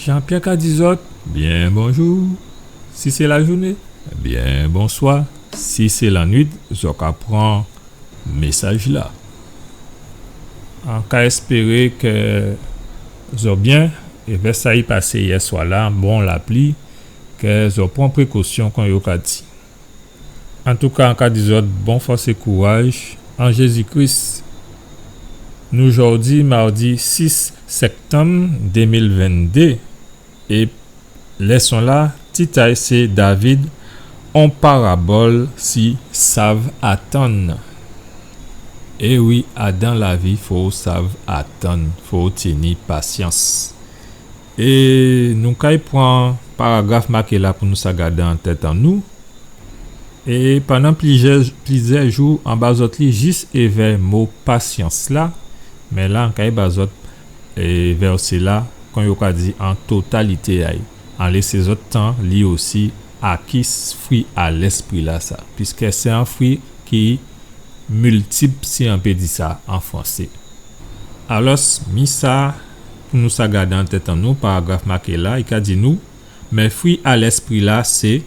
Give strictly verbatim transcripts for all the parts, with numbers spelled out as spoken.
Jean-Pierre ka di zòt, byen bonjou, si sé lajouné, byen bonswa, si sé lannuit, zòt ka pran mésaj-la. An ka èspéré kè zòt byen, évè sa i pasé yè swa-la, bon lapli, kè zòt pran prékosyon kon yo ka di. Antouka, an ka di zòt bon fòs é kouraj an Jézi Kris. Nou jòdi, mawdi sis sèktanm dé mil venndé, é lèson-la, tit a'y sé David, on parabòl si sav atann. É wi, adan lavi, fo sav atann, fo tini pasyans. É nou kay pran paragraf maké la pou nou sa gadé an tèt an nou. É pandan plizyè, plizyè jou, an ba zòt li jis évè mo pasyans la, mé la, an kay ba zòt, é, vèsé la, kon yo ka di, an totalité a'y. An lésé zòt tan li osi, a ki s-, fwi a lèspri-lasa, piskè sé on fwi ki miltip, si an pé di sa an fransé. Alòs, mi sa pou nou sa gadé an tèt an nou, paragraf maké la, i ka di nou, mé fwi a lèspri-la sé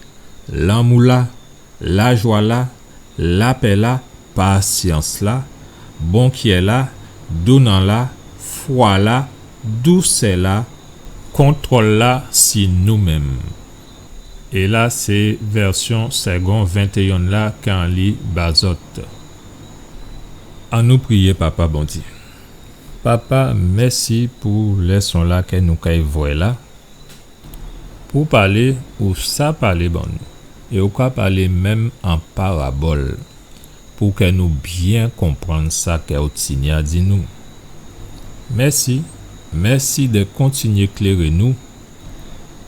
lanmou-la, lajwa-la, lapè-la, pasyans-la, bonkyè-la, donan-la, fwa-la, dousè-la, kontwòl-la si nou menm. É la, sé vèsyon Segond ventéyen la k'an li ba zòt. Annou priyé Papa Bondyé. Papa, mèsi pou lèson-la kè nou kay vwè la. Pou palé, ou sa palé ban nou. É ou ka palé menm an parabòl, pou kè nou byen konprann sa kè ou tini a di nou. Mèsi, mèsi dè kontinyé kléré nou.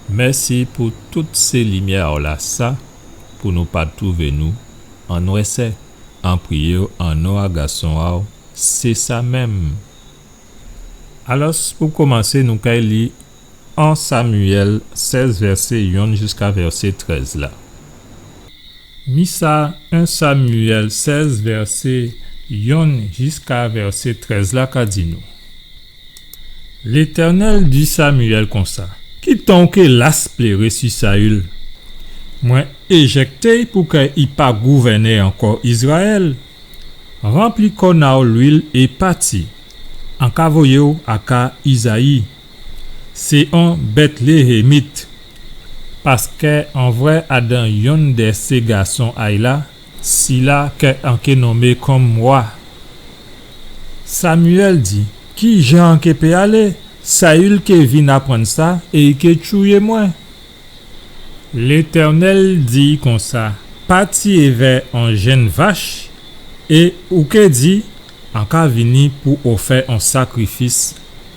Mèsi pou tout sé limyè a'w lasa, pou nou pa twouvé nou an nwèsè. An priyé'w an non a Gason a'w, sé sa menm. Alòs, pou komansé, nou kay li En Samyèl sèz, vèsé yonn jiska vèsé trèz la. Mi sa En Samyèl sèz, vèsé yonn jiska vèsé trèz la ka di nou. Létènèl di Samyèl konsa, kitan ou ké las pléré si Sayil? Mwen éjèkté'y pou kè i pa gouvènè ankò Izrayèl. Ranpli kòn a'w lwil é pati. An ka voyé'w aka Izayi. Sé on Bètléyémit. Paskè an vwè adan yonn dè sé gason a'y la, sila kè an ké nonmé kòm wa. Samyèl di, kijan an ké pé alé? Sayil ké vin aprann sa é i ké tchouyé mwen. Létènèl di konsa, pati évè on jenn vach, é ou ké di, an ka vini pou ofè on sakrifis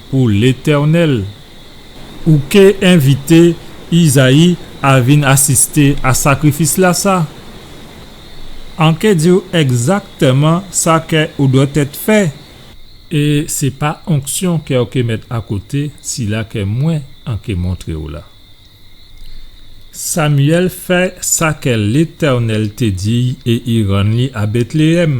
pou Létènèl. Ou ké envité Izayi a vin asisté a sakrifis lasa. An ké di'w ègzaktèman sa kè ou dwètèt fè. É sé pa onksyon kè ou ké mèt akoté, sila kè mwen an ké montré'w la. Samyèl fè sa kè Létènèl té di'y é i rann li a Bètléyèm.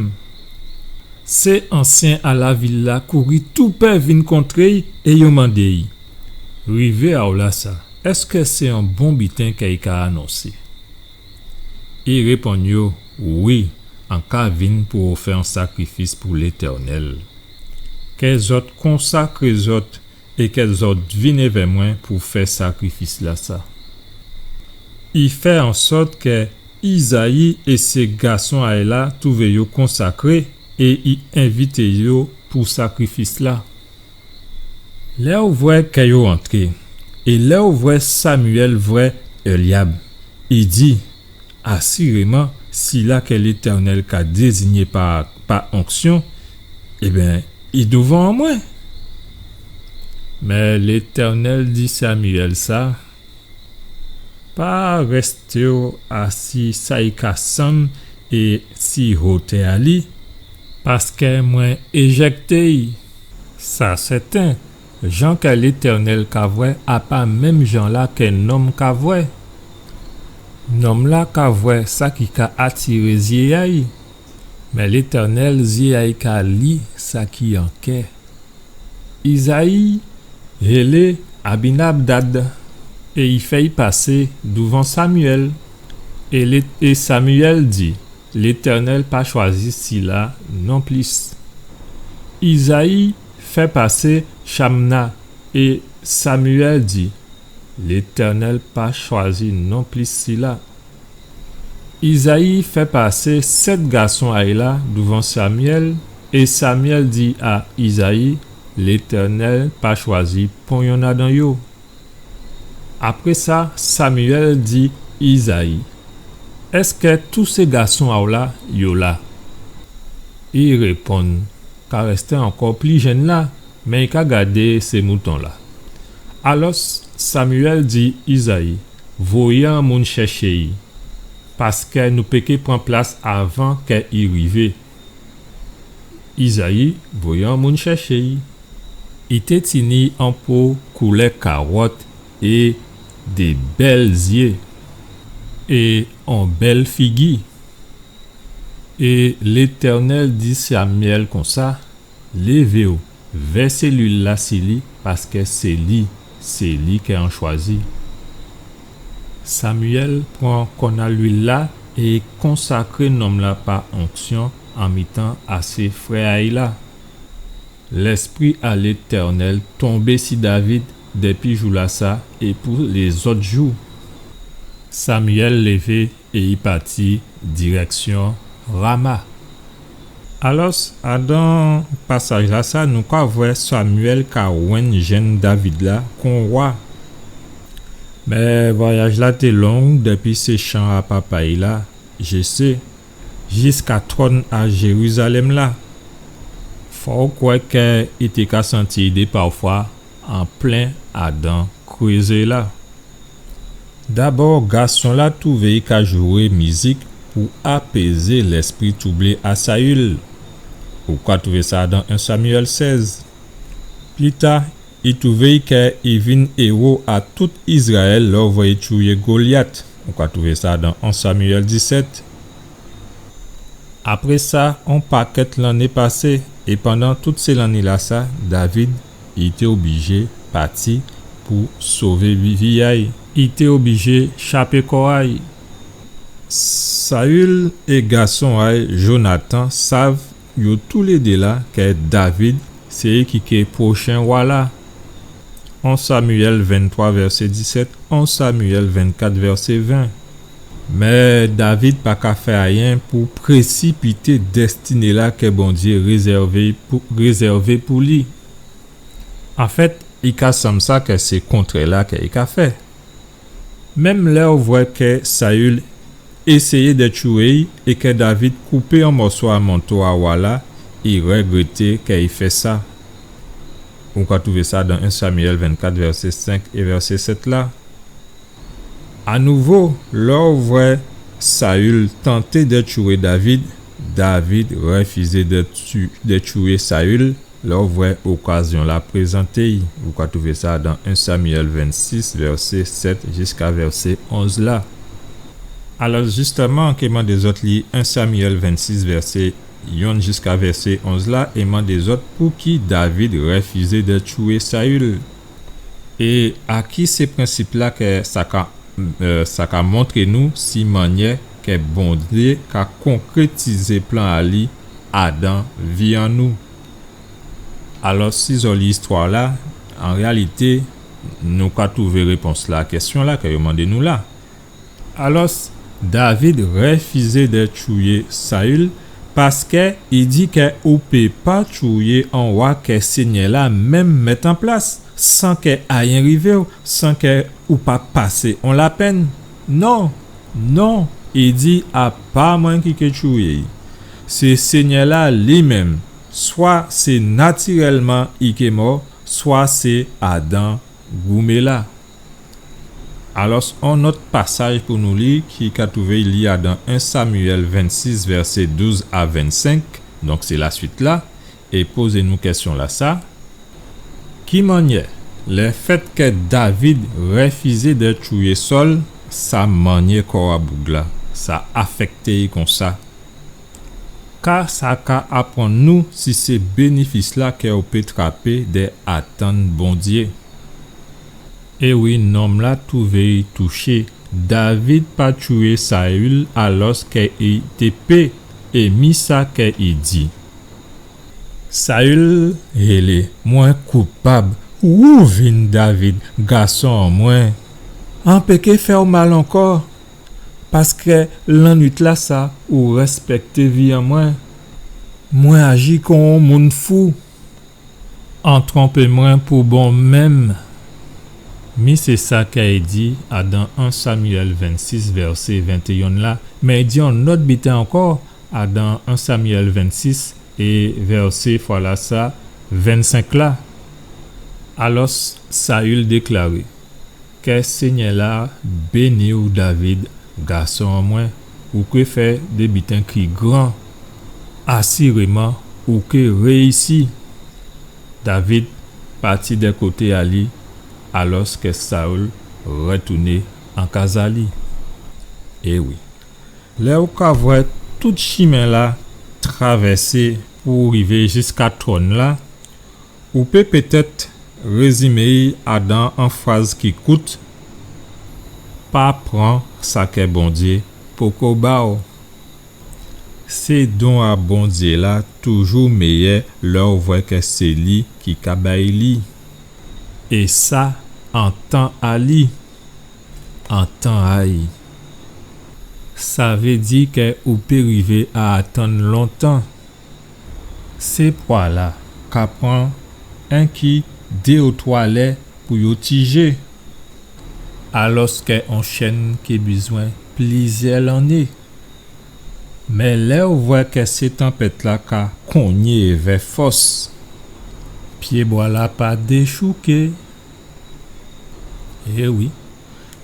Sé ansyen a lavil la kouri toupè vin kontré'y é yo mandé'y, rivé a'w lasa, èskè sé on bon biten kè i ka anonsé? I réponn yo, wi, an ka vin pou ofè on sakrifis pou Létènèl. Kè zòt konsakré zòt é kè zòt vin évè mwen pou fè sakrifis lasa. I fè ansòt kè Izayi é sé gason a'y la twouvé yo konsakré é i envité yo pou sakrifis la. Lè ou vwè kè yo antré, é lè ou vwè Samyèl vwè Élyab, i di, asiréman, sila kè Létènèl ka dézigné pa, pa onksyon, ében, i douvan an mwen. Mé Létènèl di Samyèl sa, pa rèsté'w asi sa i ka sanm é si hotè a li, paskè mwen éjèkté'y. Sa sèten, jan kè Létènèl ka vwè a pa menm jan la kè nonm ka vwè. Nonm la ka vwè sa ki ka atiré zyé a'y, mé Létènèl zyé a'y ka li sa ki an kè. Izayi hélé Abinadab, é i fè'y pasé douvan Samyèl. É lé-, é Samyèl di, Létènèl pa chwazi sila non plis. Izayi fè pasé Chamna, é Samyèl di, Létènèl pa chwazi non plis sila. Izayi fè pasé sèt gason a'y la douvan Samyèl, é Samyèl di a Izayi, Létènèl pa chwazi pon yonn adan yo. Apré sa, Samyèl di Izayi, Èskè tout sé gason a'w la, yo la? I réponn, Ka rèsté ankò pli jenn la, mé i ka gadé sé mouton la. Alòs, Samyèl di Izayi, Voyé on moun chèché'y, paskè nou pé ké pran plas avan kè i rivé. Izayi voyé on moun chèché'y. I té tini on po koulè kawòt é dé bèl zyé é on bèl figi. É Létènèl di Samyèl konsa, Lévé'w, vèsé luil la si li, paskè sé li, sé li kè an chwazi. Samyèl pran kòn a luil la é konsakré nonm la pa onksyon an mitan a sé frè a'y la. Lèspri a Létènèl tonbé si David dépi jou-lasa é pou lézòt jou. Samyèl lévé é i pati dirèksyon Rama. Alòs, adan pasaj-lasa, nou ka vwè Samyèl ka jwenn jenn David la kon wa. Mé vwayaj-la té long dépi sé chan a papa'y la, Jésé, jiska twòn a Jérizalèm la. Fò'w kwè kè i té ka santi'y dé pafwa an plen adan krézé-la. Dabò, gason-la twouvé'y ka jwé mizik pou apézé lèspri twoublé a Sayil. Ou ka twouvé sa dan en Samyèl sèz. Pli ta, i twouvé'y kè i vin éwo a tout Izrayèl lè ou vwè i tchouyé Golyat. Ou ka twouvé sa dan en Samyèl disèt. Apré sa, on pakèt lanné pasé, é pandan tout sé lanné-lasa, David, i té oblijé pati pou sové vi, vi a'y. I té oblijé chapé kò a'y. Sayil é gason a'y, Jonatan, sav yo toulédé la kè David sé i ki ké pwochen wa-la. En Samyèl venntwa, vèsé disèt, en Samyèl vennkat, vèsé ven. Mé David pa ka fè ayen pou présipité dèstiné-la kè Bondyé rézèvé pou, rézèvé pou li. Anfèt, i ka sanm sa kè sé kontrè-la kè i ka fè. Menm lè ou vwè kè Sayil éséyé dè tchouyé'y é kè David koupé on mòso a manto a wa-la, i règrété kè i fè sa. Ou ka twouvé sa dan en Samyèl vennkat, vèsé senk é vèsé sèt la. Anouvo, lè ou vwè Sayil tanté dè tchouyé David, David rèfizé dè tchou-, dè tchouyé Sayil, lè ou vwè okazyon-la prézanté'y. Ou ka twouvé sa dan en Samyèl vennsis, vèsé sèt jiska vèsé onz la. Alò, jistèman, ké mandé zòt li en Samyèl vennsis, vèsé yonn jiska vèsé onz la, é mandé zòt pouki David rèfizé dè tchouyé Sayil. É a ki sé prensip-la kè sa ka, euh, sa ka montré nou si mannyè kè Bondyé ka konkrétizé plan a li adan vi an nou. Alò, si zò li istwa-la, an réyalité, nou ka twouvé répons-la a kèsyon-la kè yo mandé nou la. Alò, David rèfizé dè tchouyé Sayil, paskè i di kè ou pé pa tchouyé on wa kè Sényè-la menm mèt an plas, san kè ayen rivé'w, san kè ou pa pasé on lapenn. Non, non, i di, a pa mwen ki ké tchouyé'y. Sé Sényè-la li menm, swa sé natirèlman i ké mò, swa sé adan goumé-la. Alò, on lòt pasaj pou nou li, ki ka twouvé li adan en Samyèl vennsis, vèsé douz a vennsenk, donk sé laswit-la, é pozé nou kèsyon-lasa, ki mannyè lèfèt kè David rèfizé dè tchouyé Sòl, sa mannyé kò a boug-la, sa afèkté'y konsa? Ka sa ka aprann nou si sé bénéfis-la kè ou pé trapé dè atann Bondyé? É wi, nonm-la twouvé-y touché. David pa tchouyé Saül alòskè i té pé, é mi sa kè i di. Saül hélé : « Mwen koupab. Ou vin David, gason an mwen. An pé ké fè-w mal ankò, paskè lannuit-lasa ou rèspèkté vi an mwen. Mwen aji kon on moun fou. An twonpé mwen pou bon menm. » Mi sé sa kè i di adan en Samyèl vennsis, vèsé ventéyen la, mé i di on nòt biten ankò adan en Samyèl vennsis é vèsé fwa-lasa vennsenk la. Alòs, Saül déklaré : « Kè Sényè-la béni-w, David, gason an mwen. Ou ké fè dé biten ki gran. Asiréman, ou ké réyisi. » David pati dè koté a li, alòskè Saül rètouné an kaz a li. É wi. Lè ou ka vwè tout chimen-la travèsé pou rivé jiska twòn-la, ou pé pétèt rézimé-y adan on fraz ki kout : « Pa pran sa kè Bondyé poko ba-w. » Sé don a Bondyé-la toujou méyè lè ou vwè kè sé li ki ka bay li. É sa, an tan a li, an tan a-y. Sa vé di kè ou pé rivé a atann lontan. Sé pwa-la ka pran enki dé ou twa lè pou yo tijé, alòskè on chenn ké bizwen plizyè lanné. Mé lè ou vwè kè sé tanpèt-la ka kongné èvè fòs, pyébwa-la pa déchouké. É wi.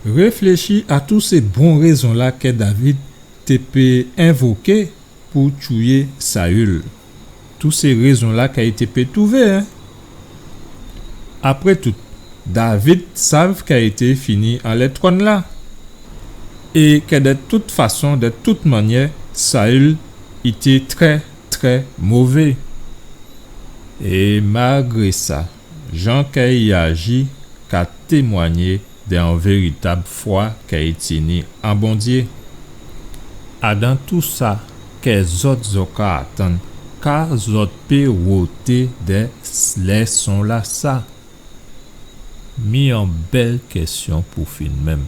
Réfléchi a tout sé bon rézon-la kè David té pé envoké pou tchouyé Saül. Tout sé rézon-la kè i té pé twouvé, en. Apré tout, David sav kè i té fini anlè twòn-la. É kè dè tout fason, dè tout mannyè, Saül i té trè, trè mové. É malgré sa, jan kè i aji ka témwanyé dè on véritab fwa kè i tini an Bondyé. Adan tou sa kè zòt, zòt ka atann, ka zòt pé woté dè s-, lèson-lasa ? Mi on bèl kèsyon pou fin menm.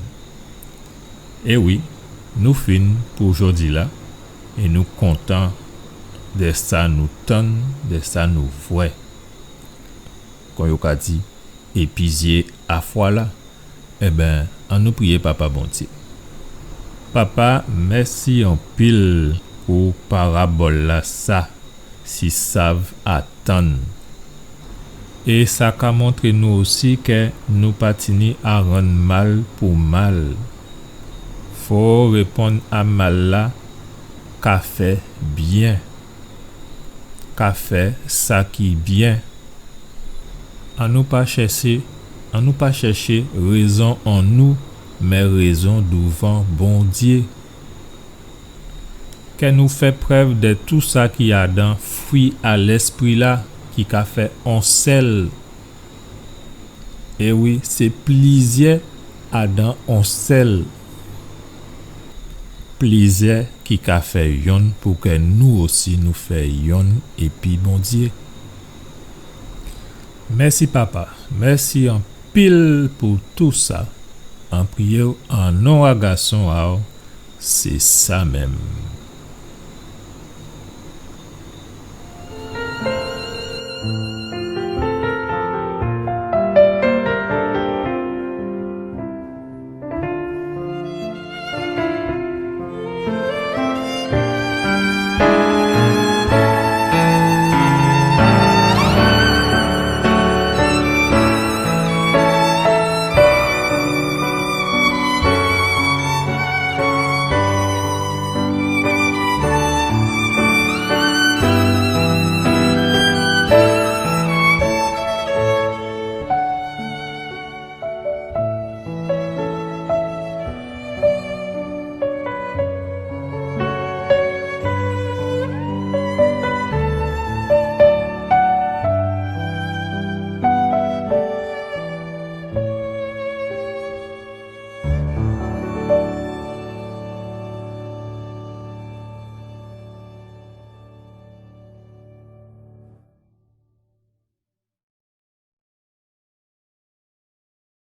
É wi, nou fin pou jòdi-la, é nou kontan dè sa nou tann, dè sa nou vwè. Kon yo ka di, épi zyé a fwa-la. Enben, annou priyé Papa Bondyé. Papa, mèsi anpil pou parabòl-lasa si sav atann. É sa ka montré nou osi kè nou pa tini a rann mal pou mal. Fò réponn a mal-la ka fè byen. Ka fè sa ki byen. Annou pa chèché, annou pa chèché rézon an nou, mé rézon douvan Bondyé. Kè nou fè prèv dè tou sa ki adan fwi a Lèspri-la ki ka fè on sèl. É wi, sé plizyè adan on sèl. Plizyè ki ka fè yonn pou kè nou osi nou fè yonn épi Bondyé. Mèsi, Papa. Mèsi anpil pou tou sa. An priyé-w an non a Gason a-w, sé sa menm.